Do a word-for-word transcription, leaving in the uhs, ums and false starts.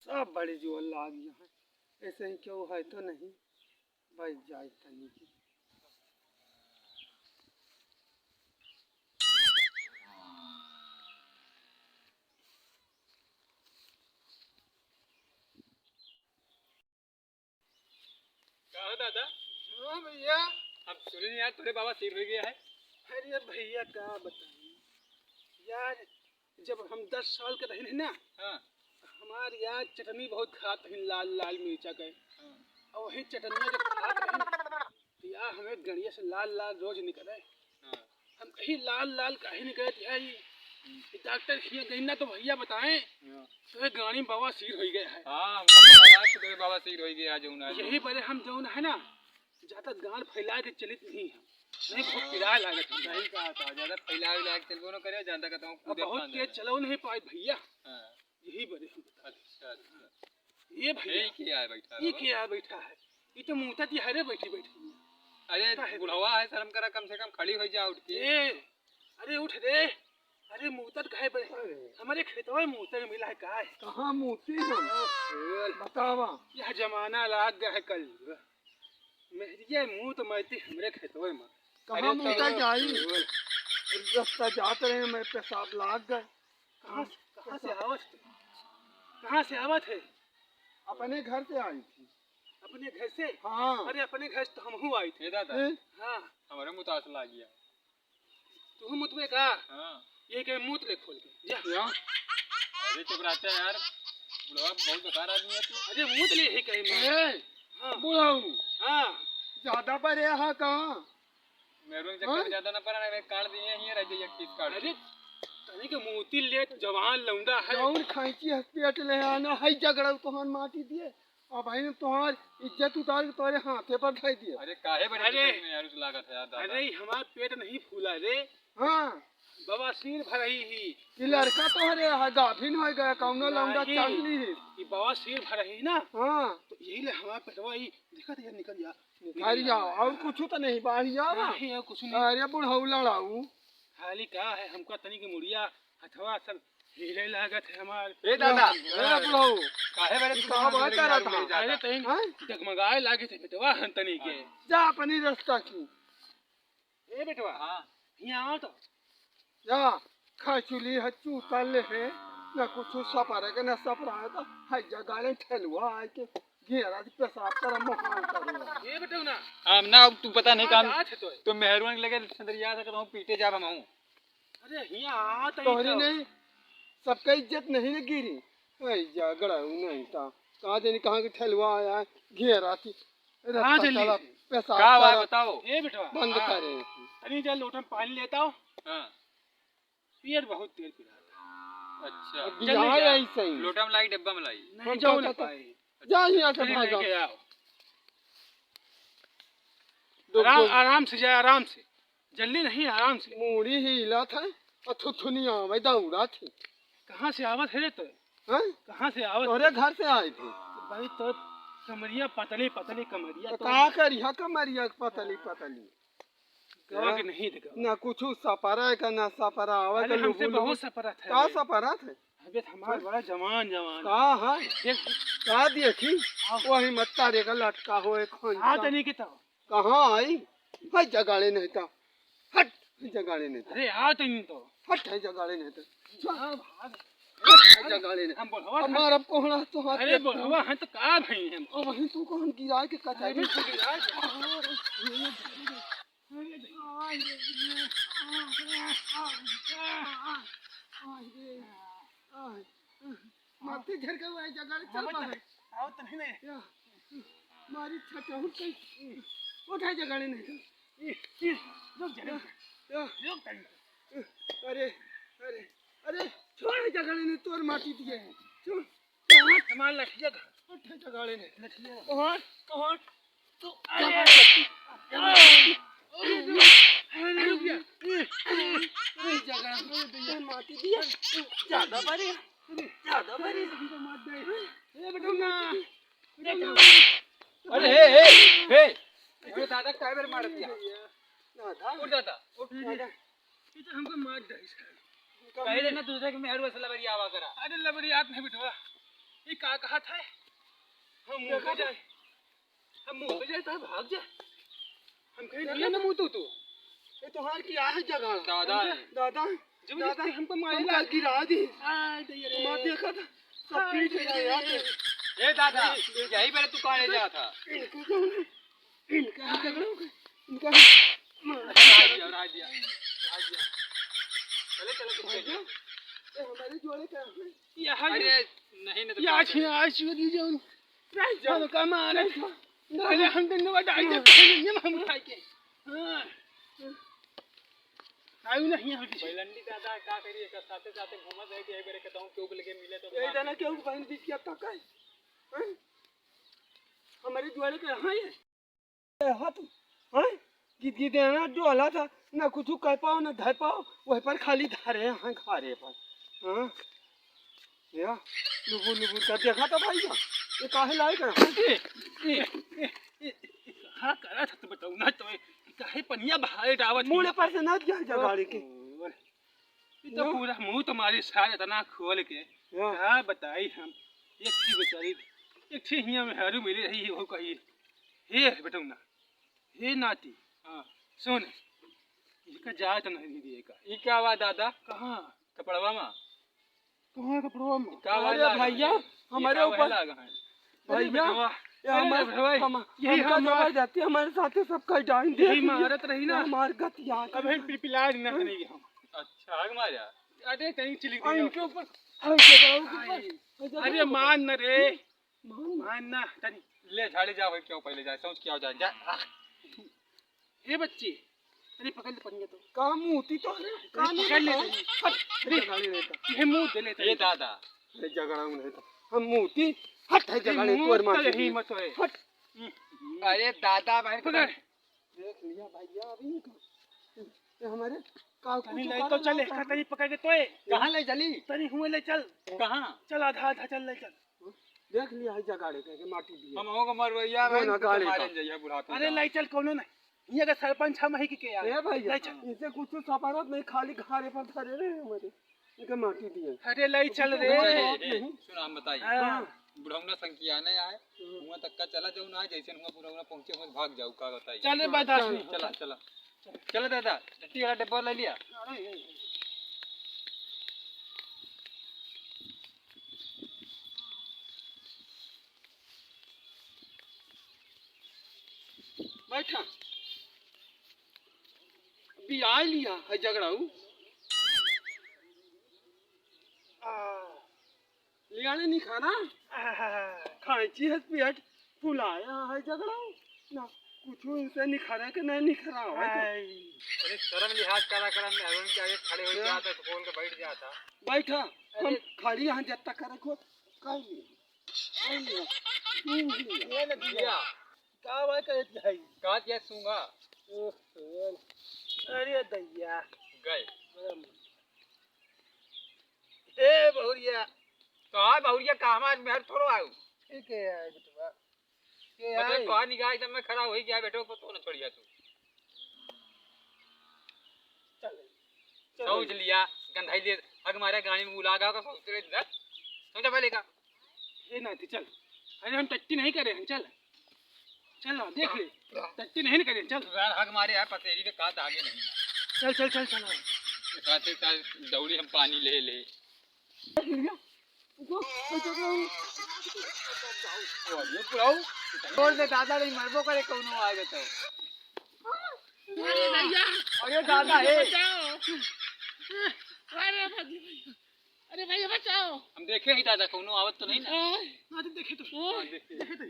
सब बड़ी जोर लाग गया है, ऐसे ही क्यों है तो नहीं, बच जाए तनी की। का हो दादा? हाँ भैया। हम सुने यार, तोरे बाबा सिर हो गया है। अरे भैया, का बताई यार, जब हम दस साल के रहे ना, हाँ। हमार यार चटनी बहुत खात रही, लाल लाल मिर्चा के। हाँ। और वही चटनिया जब खात रही ना, तो यार हमें गड़िया से लाल लाल रोज निकले। हाँ। हम कही, "लाल लाल काहे निकलत है ई?" हम्म। डॉक्टर खिया गई ना, तो भैया बताएं, हाँ। तो ये गाड़ी में बवासीर हो गया है। हाँ, हमका पता लगा कि तोरे बवासीर हो गया है, जौन है। यही बरे हम जौन है ना, ज्यादा गाड़ फैला के चलित नहीं है, नहीं बहुत पिराए लागत है। सही कहा था, ज्यादा फैला उला के चलबो न करे, ज्यादा कहता हूँ, अब कूदे बहुत फांदे तेज में। चलो नहीं पाए भैया। हाँ। यही बरे हम बता। अच्छा, अच्छा। ये भैया, यही के आए बैठा ये रहो। के आए बैठा है? ये तो मूतत ही है रे, बैठी बैठी। अरे, काहे? बुढ़वा है, शर्म करा, कम से कम खड़ी हो जा उठ के। ए, अरे उठ रे, अरे मूतत काहे बे? अरे। हमारे खेतवा में मूते के मिला है का है? कहाँ मूती हम? बोल। बतावा। यह जमाना लाग गया है कल। मेहरिया मूत मैती हमरे खेतवा में। कहाँ अरे मूता तो जाई? बोल। रस्ता जात रहे, मैं पेशाब लाग गए। कहाँ से, कहाँ से आवत है? कहाँ से आवत है? अपने घर से आई थी। अपने घर से? हाँ। अरे, अपने घर से तो हमहू आई थी। ए दादा, ए? हाँ। हमारे मुतास लाग गया। तू मुतबे का? हाँ। ये कहे, "मूत ले खोल के, जा।" या? अरे, चुप रहते हैं यार, बुढ़वा बहुत बेकार आदमी है तू। अरे, मूत ले ही कहीं मैं। ए, हाँ। बुढ़ऊ। हाँ। ज्यादा परे हा का? मेहरुआ के चक्कर में हाँ? ज्यादा ना पड़ा ना, मैं काट दिए हैं, ये रह जाइए, किस काट अरे, दिए। तनी के मोती लेट जवान लौंडा है। जौन खांची हस पेट ले आना है, झगड़ा तोहार माटी दिए। अब भाई ने तोहार इज्जत उतार के तोरे हाथे पर ढाई दिए। अरे, काहे बड़े अरे, दुश्मन में यार, उस लागत है यार, दादा। अरे, हमार पेट नहीं फूला रे। हाँ। बवासीर भरही ही। ये लड़का तोहरे है, गाभिन हो गया, कौनो लौंडा नहीं। चाल ली है। ये बवासीर भरही ना। हाँ। तो यही ले हमार पेटवा ही, देखा तो यार, निकल जा। निकाल जाओ, और कुछ तो नहीं, बाहर जाओ। नहीं, और कुछ नहीं। अरे बुढ़ऊ लड़ाऊ। खाली का है, हमका तनी के मुड़िया, हथवा सब हिले लागत है हमार। ए दादा, ए बुढ़ऊ। काहे बड़े ई तू का बात हमारे करत गाड़ी में हा? जाता? अरे तनी हाँ? डगमगाए लागे थे बेटवा हम तनी के। जा अपनी रास्ता की। ए बेटवा, हाँ। हियाँ आओ तो। या, खाचुली है, चूतल है, ना कुछ सपरे के, ना सपरा है, तो है जगाड़े ठेलुआ आए के घेरा दी, पेशाब कर, मोहाल करो। ए बेटवा ना। हम ना, अब तू पता नहीं हाँ, काम, आज है तो। तो मेहरुआ के लगे संदरिया से कहूँ पीटे जाब हम। अरे हियाँ आ तो तोहरी तो। नहीं, सबका इज्जत नहीं ना गिरी। ऐ झगड़ा नहीं था। कहाँ जानी कहाँ के ठेलुआ आया है, घेरा थी। कहाँ रस्ता चली? चला, पेशाब का हुआ करा। बताओ। ए बेटवा। बंद हाँ। करे। तनी जा लोटा में पानी लेता हो। हाँ। पेट बहुत तेज पिरात है। अच्छा। अब जल्दी बिहार जा। ऐसे ही। लोटा में लाई, डब्बा में लाई। नहीं, हम जाओ तो ना कहते पाए। जा यहाँ से चल भाग जाओ। लेके आओ। दो, आराम, दो। आराम से जा, आराम से। जल्दी नहीं, आराम से। मूड़ी हिलत है, और थुथुनिया में दौड़त है। कहाँ से आवत है रे तू? हैं? कहाँ से आवत तोरे है? घर से आए थे। भाई, तो कमरिया पतली, पतली कमरिया तो तो। का करिहा कमरिया पतली, पतली? गवा के हैं? नहीं देखा। ना कुछ सपरा है का, ना सपरा आवे अरे, का, हमसे लुबु, लुबु। बहुत सपरा था का रे। सपरा थे? अबे, हमार हैं? बड़ा जवान, जवान। का है? देख। का देखी? आओ। वही मत्ता रे का लटका हो एक खंचा। आ, तनी के तो। कहाँ आई? है जगाड़े नहीं था। हट, है जगाड़े नहीं था। अरे, आ तनी तो। हट, है जगाड़े नहीं था। आ, भाग। हट, है जगाड़े नहीं। हम बोलवा था। हमारा कोहड़ा तो हाथ अरे, पे बोलवा है तो का भाई हम? ओ, वहीं तू कौन गिराए के कचाई अरे, में? तू गिराए के। अरे, अरे, अरे, अरे, अरे। माथे झरके हुआ है, जगाड़े चल आवत बाहर। आवत नहीं, नहीं। या, मारी छटहुर कहीं। उठाए जगाड़े नहीं। ए, ए, रुक जा, रुक जा। या। रुक जा। अरे, अरे, अरे, छोड़ जगाड़े नहीं, तोर माटी दिए। छोड़। कहाँ? हमार लठिया का। उठाए जगाड़े नहीं। लठिया। कहाँ? कहाँ? तू अरे, अरे, अरे, अरे, रुक जा। अरे, जगाड़े नहीं, तोर माटी दिए। ज्यादा भारी। ज्यादा भारी। ए, बेटा ना। अरे, हे, हे, हे। अरे, दादा, काहे बेर मार दिया? दादा। उठ दादा, उठ। दादा। ये तो हमको मार डाई साहब। कहे देना दूसरे के मेहरुआ से लबरिया आवा करा। अरे, लबरियात नहीं बिठवा। ये का का कहत है? हम मुँह पे जाए, हम मुँह पे जाए, तो भाग जा। हम कहीं नहीं ना मुँह तू, तू। ये तोहार की आहे जगह। दादा। दादा, जबरदस्ती दादा, हमको मारे हम ला। कल गिरा दी। आय, दैया रे। मार देखा था, सब आय, पीट गया यार। ए दादा, यही बेरे तू कहाँ ले जा था? इनको कौन? इनका ही झगड़ा हो गया, इनका ही। अच्छा, राज दिया, राज दिया, राज दिया। चले, चले, चले, भैया, चले। ये हमारे जोड़े का है। ये हमारे अरे, नहीं, नहीं, तो ये क्या आज करें? ही, आज ही दीजिए उन। नहीं, जाओ। हम कम आ रहे हैं। नहीं, अरे, हम तो नवा डाल दे, नहीं। ये हम उठा के। हाँ। आयु नहीं, हम पीछे। बैलंडी दादा, का करिए, का साथे, साथे घूमत रहे कि एक बेर के कहूँ, केहू के लगे मिले तो यही मार जाना, दे। केहू के बहन बीच के अब तक है? हैं? हमारे जोड़े का है ये। ए, हाथ, हैं? गिद गिद है ना, डोला था, ना कुछ कह पाओ, ना धर पाओ, वही पर खाली धरे हैं घरे पर। हाँ? या, लुबुर लुबुर का देखा था भाई का? ये काहे लाए कर? ए, ए, ए, ए, ए, का करा था तू बताऊ ना तो, काहे पनिया बहाए डावत मुड़े है? पर से ना जा, जा गाड़ी के। ओहो। ई तो ना? पूरा मुंह तुम्हारी सार इतना खोल के, हाँ। का बताई हम? एक ठे बेचारी, एक ठे हियां मेहरू मिली रही, वो कही, "हे बेटौना, हे नाती, हाँ। सुन, इसका जाए तो नहीं दिए का।" ई का बा दादा? कहाँ? कपड़वा में। कहाँ कपड़वा में? का बा अरे लागा भैया, है? ई हमारे का ऊपर लागा है? अरे भैया, बेटवा, ये अरे हमार, बेटवा, हम, यही हमका हमार जबरदस्ती हमारे साथे सब कह डाइन दे यही दिए। मारत रही ना। हमार गतिया अब हम पिलपिला ना करेंगे हम। अच्छा, हग मारा। अरे, कहीं चली और गई। इनके ऊपर, हग के ऊपर, आई। हग के अरे, ऊपर। मान ना रे। मान ना। मान ना, तनी। ले, झाड़े जा भाई, क्यों पहले जाए, सोच क्या हो जाए, जा। ए बच्ची, अरे पकड़ ले पनिया तो। का मुँहती तो, अरे, अरे, का नहीं पकड़ ले बताऊँ? तनी। हट, अरे, झाड़े रहता। ये मुँह दे ले ए तनी। दादा। अरे, झगड़ा में रहता। हम मुँहती, हट, है अरे, झगड़ा में, मुँह तोर तो मार यही दिए। मत होए। हट। अरे, दादा, भाई, पकड़। देख लिया भैया, अभी इनका, ये हमारे का तनी कुछ ले तो चल, एक तनी पकड़ के तोए। कहाँ ले चली? तनी हुए ले चल। कहाँ? चल, आधा, आधा चल, ले चल। देख लिया है जगाड़े के, के माटी दिए। हम हो के मरवैया जो भाई, ना तो गाड़े मारे का। जाइए बुढ़ापे अरे, का। ले चल, कोनो नहीं। हियाँ का सरपंच हम ही के यार। ए भैया, ले चल। इनसे कुछ सफारत नहीं, खाली घारे पर धरे रहे हमारे। इनके माटी दिए। अरे, ले चल रे। ए, ए, सुना, हम बताई। हाँ। बुढ़ौना संकिया नहीं आए, हम्म। हुआं तक का चला जाऊ ना, जैसे हुआं बुढ़ौना पहुँचे, हुआं भाग जाऊ, का बताई? चल रे, हाँ, बर्दाश्त चल, नहीं होता। चला, चला। चला दादा, टट्टी वाला डब्बा ले लिया। अरे, ए, ए। बैठा। बियाह लिया है झगड़ाऊ। आ, लियाने नहीं खाना। आ, खांची है पेट फुलाया है झगड़ाऊ। ना, कुछ इनसे निखरा के नहीं निखरा है तो। आई। अरे शर्म लिहाज करा करा, मेहरुन के आगे खड़े हो क्या? जाता तो खोल के बैठ जाता। बैठा, अरे। हम खड़ी यहाँ जब तक करे को, काई नहीं। ये न दिया। का बात है भाई? का दिया सूंगा? ओहो। अरे दैया। गए। ए बहुरिया। का बहुरिया, का हमार मेहर थोड़ो आऊ? ठीक है यार बेटवा। के मतलब आई? का निगाह एकदम में खड़ा होई गया बेटो को तो न छोड़िया तू। चल। चल। सोच लिया, गंधाई ले, हग मारे गाड़ी में उलागा का सोच रहे इधर। समझा पहले का? ए नाती, चल। अरे हम टट्टी नहीं करे हैं, चल। चल ना, देख ले। टट्टी नहीं करे, चल। यार हग मारे यार, पसेरी पे काट आगे नहीं ना। चल, चल, चल, चल। साथे साथ दौड़ी हम पानी ले ले। ये बुढ़ाऊ, छोड़ दे दादा, नहीं मरबो करे कौनो आगे तो। अरे भैया। अरे दादा, ए। बचाओ। अरे भैया। अरे भैया बचाओ। हम देखे ही दादा, कौनो आवत तो नहीं ना? हाँ। हाँ, तो देखे तो। हाँ। हाँ, देखे। देखे तो।